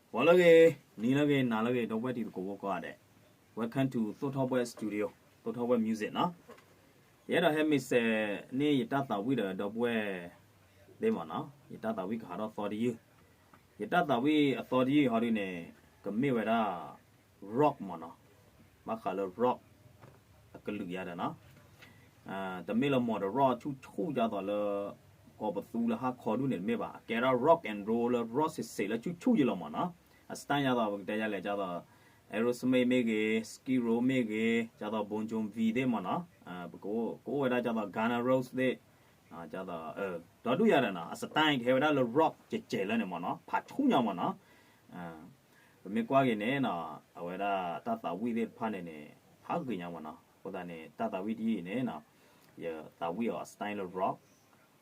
ဂီၤလၢအဂ့ၤ, နံၤလၢအဂ့ၤ, နၤလၢအဂ့ၤ, ဒီပုၢ်ဝဲၢ်တံၤသကိးဖိကိးဂၤဒဲး, Welcome to သိၣ်ထီၣ်ဘှဲၣ် Studio, သိၣ်ထီၣ်ဘှဲၣ် Music နီၤ. ယအဲၣ်ဒိးဟဲမ့ၢ်စဲးန့ၢ်ယတၢ်သးဝံၣ်ဒီးဒီပုၢ်ဝဲၢ်သ့ၣ်မ့ၢ်နီၤ, ယတၢ်သးဝံၣ်ကဟးထီၣ်သီတယုၢ်, ယတၢ်သးဝံၣ်အသီတယုၢ်ဟီဒုန့ၣ် ကမ့ၢ်ဝဲဒၣ် rock မ့ၢ်နီၤ, ဘၣ်ဃးလၢ rock အကလုာ်ယါဒီးနီၤ တမ့ၢ်လၢ modern rock ဆူၣ်ဆူၣ်ဒ်သိးလၢ ကီၢ်ပသူလၢဟါခီဒုန့ၣ်တမ့ၢ်ဘၣ်, အကဲဒၣ် rock and roll လၢ rock စံးစဲးလၢဆူၣ်ဆူၣ်ယလီၤမ့ၢ်နီၤ. အ style ဒ်သိးပကတဲယါလဲၣ်, ဒ်သိး Aerosmith မ့ၢ်ဂ့ၤ, Skid Row မ့ၢ်ဂ့ၤ, ဒ်သိး Bon Jovi သ့ၣ်မ့ၢ်နီၤ, ပကအိၣ်ဝဲဒၣ်ဒ်သိး Guns N' Roses သ့ၣ်, ဒ်သိး ဒီဒူၣ်ယါဒီးနီၤ, အ style ကဟဲဝဲဒၣ်လၢ rock ကဲးကဲးလၢန့ၣ်မ့ၢ်နီၤ, ဖးဆူၣ်ညါမ့ၢ်နီၤ. ပမ့ၢ်ကွၢ်က့ၤန့ၣ်နီၤ, အဝဲဒၣ်တၢ်သးဝံၣ်သ့ၣ်တဖၣ်န့ၣ်န့ၣ် ဖးဂ့ၤညါမ့ၢ်နီၤ. အဃိသတးန့ၣ် တၢ်သးဝံၣ်တယုၢ်အံၤန့ၣ်နီၤ, ယသးဝံၣ်အီၤအ style လၢ rock,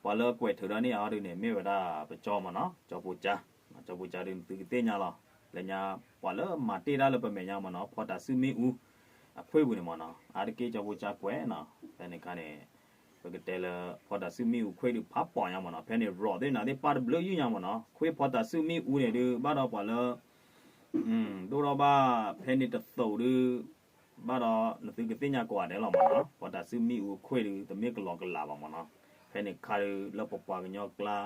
ပှၤလၢကွဲးထုးဒီးန့ၢ်အီၤဒုန့ၣ် မ့ၢ်ဝဲဒၣ်ပကၠီမ့ၢ်နီၤ, ကၠီဖိကၠါ, ကၠီဖိကၠါဒုနသုကသ့ၣ်ညါလီၤ. လၢညါ ပှၤလၢမၤတ့ၢ်တၢ်လၢပမဲာ်ညါမ့ၢ်နီၤ, ဖီတၤစုမ့ၣ်အူ အခွ့ၣ်ပူၤန့ၣ်မ့ၢ်နီၤ, အါတက့ၢ်ကၠီဖိကၠါကွဲးနီၤ, ဖဲန့ၣ်အခါန့ၣ် ပကတဲလၢ ဖီတၤစုမ့ၣ်အူခွ့ၣ်ဒုဖးပီညါမ့ၢ်နီၤ, ဖဲန့ၣ် rock သ့ၣ်နၤသ့ၣ်ပၢ်တဘျုးယုၢ်ညါမ့ၢ်နီၤ, ခွ့ၣ်ဖီတၤစုမ့ၣ်အူန့ၣ်ဒု ဘၣ်ဒီးပှၤလၢ ဒိၣ်ထီၣ်ဘၣ်ဖဲန့ၣ်တသိးဒု ဘၣ်ဒီးနသုကသ့ၣ်ညါကိးဂၤဒဲးလီၤမ့ၢ်နီၤ, ဖီတၤစုမ့ၣ်အူခွ့ၣ်ဒု တမ့ၢ်ကလီကလးဘၣ်မ့ၢ်နီၤ, ဖဲန့ၣ်ခါဒု လၢပပှၤကညီကျါ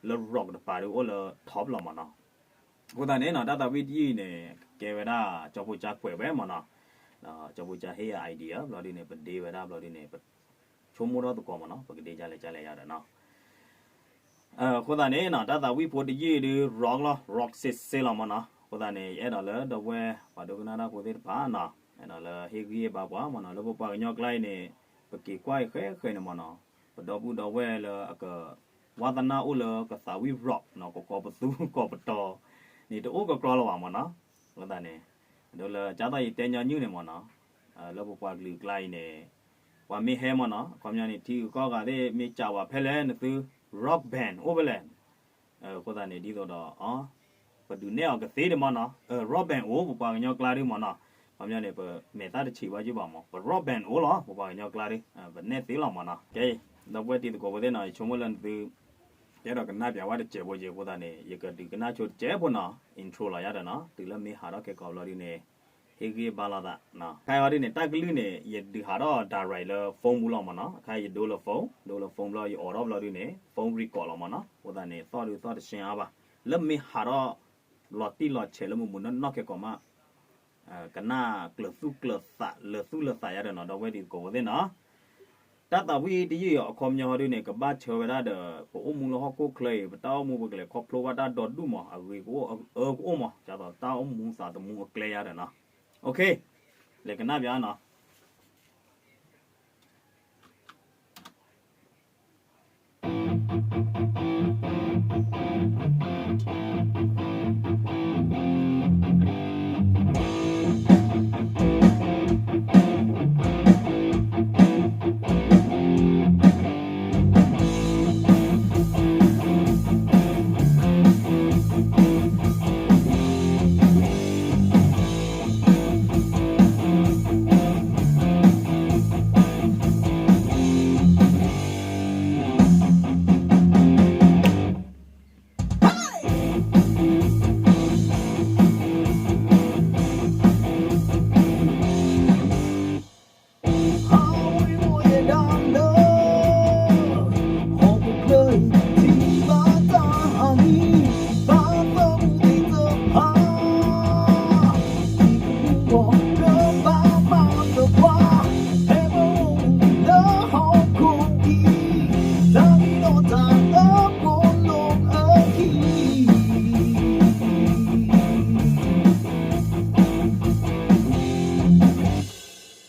လၢ rock တပၤဒုအိၣ်လၢ top လီၤမ့ၢ်နီၤ. အဃိသတးန့ၣ်နီၤ, တၢ်သးဝံၣ်တယုၢ်အံၤန့ၣ် ကဲဝဲဒၣ်ကၠီဖိကၠါကွဲးဝဲမ့ၢ်နီၤ, ဒီးကၠီဖိကၠါဟ့ၣ်ယၤ idea ဘျီဒုန့ၣ် ပဒ့ဝဲဒၣ်ဘျီဒုန့ၣ် ပဆိကမိၣ်ထီၣ်သကိးမ့ၢ်နီၤ, ပကဒ့ဒ်လဲၣ်ဒ်လဲၣ်ယါဒီးနီၤ. အဃိသတးန့ၣ်နီၤ, တၢ်သးဝံၣ်ဖိတယုၢ်အံၤဒု rock လီၤ, rock စ့စ့လီၤမ့ၢ်နီၤ. အဃိသတးန့ၣ် ယအဲၣ်ဒိးလၢဒီပုၢ်ဝဲၢ်ပှၤဒိကနၣ်တၢ်ဖိသ့ၣ်တဖၣ်နီၤ, အဲၣ်ဒိးလၢဟ့ၣ်ဂံၢ်ဟ့ၣ်ဘါပှၤမ့ၢ်နီၤ, လၢပပှၤကညီကျါအံၤန့ၣ် ပက့ၤကွၢ်အံၤဃဲဃဲန့ၣ်မ့ၢ်နီၤ, ပဒီပုၢ်ဒီဝဲၢ်လၢအက ဝါသနာအိၣ်လၢကသးဝံၣ် rock နီၤ, ကကီးပသူကီးပတီၤ န့ၣ်တအိၣ်ကကြီလၢၤဘၣ်မ့ၢ်နီၤ. အဃိသတးန့ၣ် ဒ်လၢကၢ်သိးယတဲညီနုၢ်န့ၣ်မ့ၢ်နီၤ, လၢပပှၤကလုာ်ကျါအံၤန့ၣ် ပှၤမ့ၢ်ဟဲမ့ၢ်နီၤ, အခီပညီန့ၣ် ထံဂုၤကီၢ်ဂၤသ့ၣ်မ့ၢ်စံးဝဲဖဲလဲၣ် နသု rock band အိၣ်ဖဲလဲၣ်. အဃိသတးန့ၣ် ဒ်သိးဒီး ပဒုးနဲၣ်အီၤကသ့ဒံးမ့ၢ်နီၤ, rock band အိၣ် ပပှၤကညီကျါဒုမ့ၢ်နီၤ, အခီပညီန့ၣ် ပမဲာ်သၣ်တဆံးဘၣ်ယုၢ်ဘၣ်မ့ၢ်, ပ rock band အိၣ်လီၤ ပပှၤကညီကျါဒု, ပနဲၣ်သ့လီၤမ့ၢ်နီၤ. ကဲ ဒီပုၢ်ဝဲၢ်တံၤသကိးဖိသ့ၣ်နီၤ, ယဆိကမိၣ်လၢနသု ယအဲၣ်ဒိးကနၣ်ပၠးဝဲတစဲးဖိက့ၤအဃိသတးန့ၣ် ယကဒုးကနၣ်ဆိတစဲးဖိနီၤ, intro လီၤယါဒီးနီၤ, တုၤလၢမ့ၢ်ဟးထီၣ်ခဲကိာ်ဘျီဒုန့ၣ် ဟ့ၣ်ဂံၢ်ဘါလိာ်သး. ခဲအံၤဒုန့ၣ် တၢ်ကလုၢ်န့ၣ် ယဒုးဟးထီၣ် direct လၢ phone ပူၤလီၤမ့ၢ်နီၤ. ခဲအံၤယဒိလၢ phone, ဒိလၢ phone ဘျီ ယအိးထီၣ်ဘျီဒုန့ၣ် phone record လီၤမ့ၢ်နီၤ. အဃိသတးန့ၣ် သီၣ်ဒုသီၣ်တဆှဲအါဘၣ်, လၢမ့ၢ်ဟးထီၣ်လီၤတံၢ်လီၤဆဲးလၢမုၢ်မုၢ်နီၢ်နီၢ်ခဲကိာ်မး ကနၣ်ကျၢၤသူၣ်ကျၢၤသး လၢာ်သူၣ်လၢာ်သးယါဒီးနီၤ, ဒီပုၢ်ဝဲၢ်တံၤသကိးဖိသ့ၣ်နီၤ. တၢ်သးဝံၣ်တယုၢ်အံၤ အခီပညီဟီဒုန့ၣ် ကဘၣ်ဆၢဝဲဒၣ်ဒီး ပအိၣ်မူလၢဟီၣ်ခိၣ်ချၢအံၤ ပတၢ်အိၣ်မူပကလဲၤခီဖျိဘၣ်တၢ်ဒီဒူၣ်မး အဂ့ၤကအိၣ်အၢကအိၣ်မး ဒ်သိးတၢ်အိၣ်မူသးသမူအကျဲယါဒီးနီၤ. လဲၤကနၣ်ပၠးနီၤ.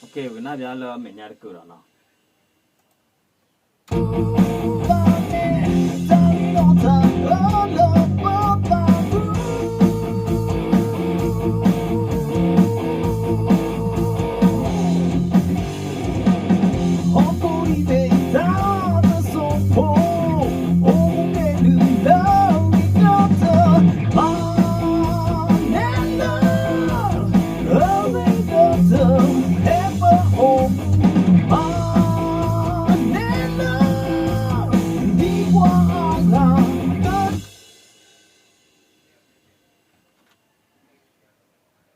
Ok, ပကနၣ်ပၠးလၢအမဲာ်ညါတကၢၢ်ဒီးနီၤ.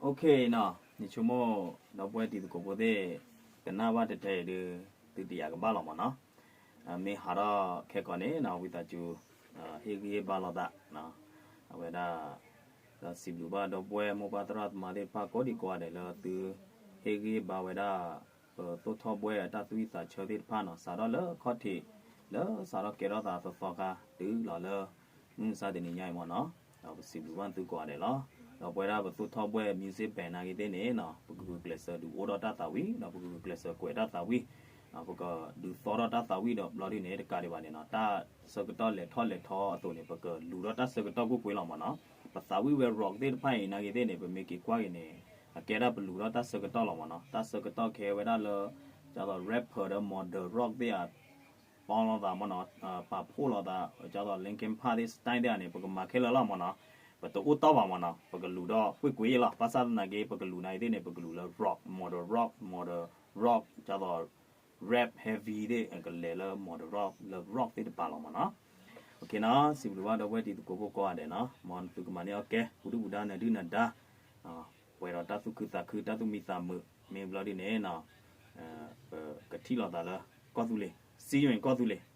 နီၤ, ယဆိကမိၣ် ဒီပုၢ်ဝဲၢ်တံၤသကိးဖိသ့ၣ် ကနၣ်ဘၣ်တထဲအံၤဒီး သုတယာ်ကဘၣ်လီၤမၢ်နီၤ. မ့ၢ်ဟးထီၣ်ခဲကိာ်န့ၣ်နီၤ ဝံသးစူၤ ဟ့ၣ်ဂံၢ်ဟ့ၣ်ဘါလိာ်သး အဝဲဒၣ် ဒီးစံးဘျုးဘၣ်ဒီပုၢ်ဝဲၢ်မိၢ်ပၢ်သရၣ်သမါသ့ၣ်တဖၣ်ကိးဒံကိးဂၤဒဲးလၢသု ဟ့ၣ်ဂံၢ်ဟ့ၣ်ဘါဝဲဒၣ် ပသိၣ်ထီၣ်ဘှဲၣ်တၢ်သူၣ်ဝံၣ်သးဆၢသ့ၣ်တဖၣ်နီၤ စးထီၣ်လၢခီၣ်ထံး လၢစးထီၣ်ကဲထီၣ်သးသီသီခါ တုၤလီၤလၢ မုၢ်မဆါတနံၤညါအံၤမၢ်နီၤ, ဒီးပစံးဘျုးဘၣ်သုကိးဂၤဒဲးလီၤ. ဒီးပဝဲဒၣ်ပသိၣ်ထီၣ်ဘှဲၣ် music band နာ်က့သ့ၣ်န့ၣ်နီၤ ပကဂုာ်ကျဲးစၢးဒုးအိၣ်ထီၣ်တၢ်သးဝံၣ် ဒီးပကဂုာ်ကျဲးစၢးကွဲးတၢ်သးဝံၣ် ပကဒုးသီထီၣ်တၢ်သးဝံၣ်ဒီးဘျီဒ်န့ၣ် တကးဒံးဘၣ်န့ၣ်နီၤ တၢ်ဆၢကတီၢ်လဲၤထီၣ်လဲၤထီအသိးန့ၣ် ပကလူၤထီၣ်တၢ်ဆၢကတီၢ်ကွ့ၢ်ကွ့ၢ်လီၤမၢ်နီၤ. ပသးဝံၣ်ဝဲ rock သ့ၣ်တဖၣ်အံၤနာ်က့သ့ၣ်န့ၣ် ပမ့ၢ်က့ၤကွၢ်က့ၤန့ၣ် အကဲဒၣ်ပလူၤထီၣ်တၢ်ဆၢကတီၢ်လီၤမၢ်နီၤ. တၢ်ဆၢကတီၢ်ခဲဝဲဒၣ်လၢ ကသိး rapper ဒီး modern rock သ့ၣ်ဧါ ပီလိာ်သးမၢ်နီၤ, ပာ်ဖှိၣ်လိာ်သး ကသိး Linkin Park သ့ၣ် style သ့ၣ်ဧါန့ၣ် ပကမၤခဲလၢာ်လီၤမၢ်နီၤ. ပတအိၣ်တီၢ်ဘၣ်မၢ်နီၤ, ပကလူၤဒီးကွ့ၢ်ကွ့ၢ်လီၤ. ဘၣ်ဆၣ်သနာ်က့ ပကလူၤနာ်က့သ့ၣ်န့ၣ် ပကလူၤလၢ rock, modern rock, modern rock ကသိး rap heavy သ့ၣ် ကလဲၤလၢ modern rock လၢ rock သ့ၣ်တပၤလီၤမၢ်နီၤ. စံးဘျုးဘၣ်ဒီပုၢ်ဝဲၢ်တံၤသကိးဖိကိးဂၤဒဲးနီၤ, မ်သုကမၤန့ၢ်အီၣ်ကဲ ပူၤဒုၣ်ပူၤဒါနၢၤဒုၣ်နၢၤဒါ ပှဲၤဒီးတၢ်သူၣ်ခုသးခု တၢ်သူၣ်မံသးမုာ် မ့ၢ်ဘျီဒ်န့ၣ်နီၤ ပကထံၣ်လိာ်သးလၢကီၢ်သူလ့ၤ see you in ကီၢ်သူလ့ၤ.